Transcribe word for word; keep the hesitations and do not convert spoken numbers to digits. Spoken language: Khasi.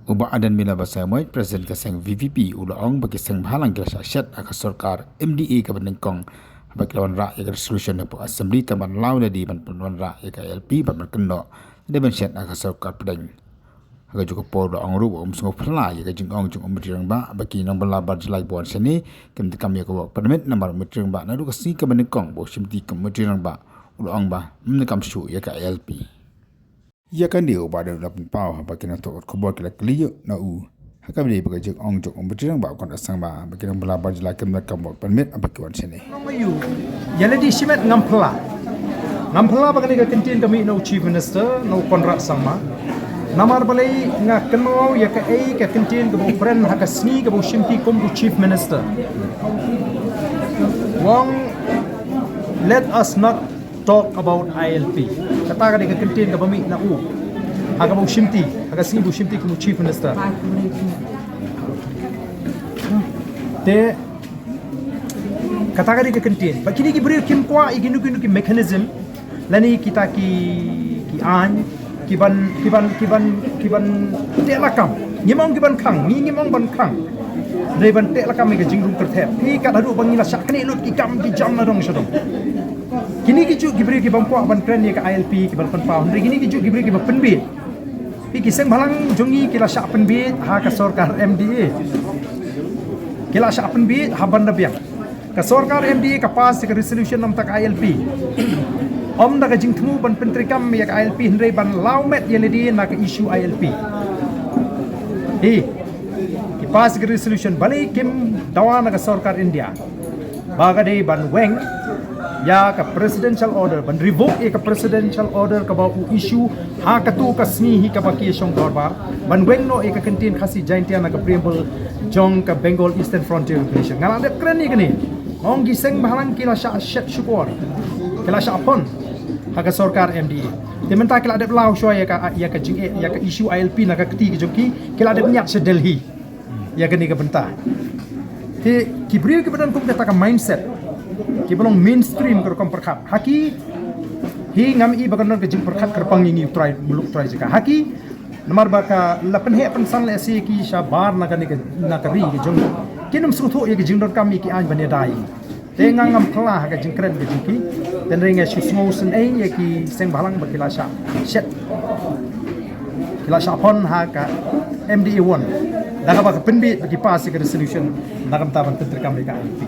U Bah Adan Mila Basaiawmoit, President ka seng V P P, u la ong ba ki seng bhalang ki la shah shet ha ka sorkar M D A kaba nyngkong haba ki la wanrah ïa ka resolution hapoh Assembly tang ban law lade ban pynwanrah ïa ka I L P bad ban kynnoh lade ban shet ha ka sorkar pdeng. Ha kajuh ka por u la ong ruh ba um sngewphylla ïa ka jingong jong u Myntri Rangbah ba ki nongbylla bar jylla kiba wan shane kim donkam ïa ka work permit namar u Myntri Rangbah naduh ka sngi kaba nyngkong ba u shimti kum u Myntri Rangbah u la ong ba ym donkam shuh ïa ka I L P. Ïa kane u Bah Adan u la pynpaw haba ki nongthoh khubor ki la kylli na u ha kaba ïadei bad ka jingong jong u Myntri Rangbah Conrad Sangma ba ki nongbylla bar jylla kim donkam work permit haba ki wan shane. Ïa lade shimet ngam phylla. Ngam phylla ba kane ka kyntien ka mih na u Chief Minister, na u Conrad Sangma. Namar balei nga kynmaw ïa kaei ka kyntien kaba u kren ha ka sngi kaba u shimti kum u Chief Minister. U ong, let us not talk about I L P. Kata ka dei ka kyntien kaba mih na u ha kaba u shimti, ha ka sngi ba u shimti kum u Chief Minister. Te kata ka dei ka kyntien. Ba kine ki briew kim kwah ïa kino kino ki mechanism lane kita ki, ki aiñ kiban, kiban, kiban, kiban teh lakam. Ngim ong kiban khang, ngi ngim ong ban khang. Dei ban teh lakam ïa ka jingrung kyrthep. Phi, kat haduh ba ngi la shah knieh lut ki kam ki jam na dong sha dong. Kine ki juh ki briew kiba kwah ban kren ïa ka I L P kiban pynpaw. Hynrei kine ki juh ki briew kiba pynbieit. Phi, ki seng bhalang jong ngi ki la shah pynbieit ha ka sorkar M D A. Ki la shah pynbieit ha ban da biang. Ka sorkar M D A ka pass ïa ka resolution namar ka I L P. Ym da ka jingthmu ban pyntreikam ïa ka I L P hynrei ban law met ïa lade na ka issue I L P. Hi, ki pass ïa ka resolution, balei kim dawa na ka sorkar India ba ka dei ban weng ïa ka presidential order, ban revoke ïa ka presidential order kaba u issue ha katu ka sngi hi kaba ki shong dorbar, ban weng noh ïa ka kyntien Khasi Jaintia na ka preamble jong ka Bengal Eastern Frontier Regulation. Nga la dep kren ïa kane. Ong ki seng bhalang ki la shah shet shukor, ki la shah pon ha ka sorkar M D A. Te mynta ki la dep law shuwa ïa ka, ïa ka jing, ïa ka issue I L P na ka kti ka jong ki, ki la dep ñiad sha Delhi ïa kane ka bynta. Te ki briew kiba don kum kata ka mindset, kiba long mainstream ka rukom pyrkhat, ha ki, hi ngam i ba kan don ka jingpyrkhat kyrpang ïa ngi u trai muluk trai jaka. Ha ki, namar ba ka la pynheh pynsan lehse ki shabar na kane ka, na ka ri ka jong, kin ym sngewthuh ïa ka jingdonkam ïa ki aiñ ban ïada ïa ngi. Te nga ngam phylla ha ka jingkren ka jong ki. Te hynrei nga shu sngew synei ïa ki seng bhalang ba ki la shah shet, ki la shah pon ha ka M D A one. Da kaba ka pynbieit ba ki pass ïa ka resolution na ka bynta ban pyntreikam ïa ka I L P.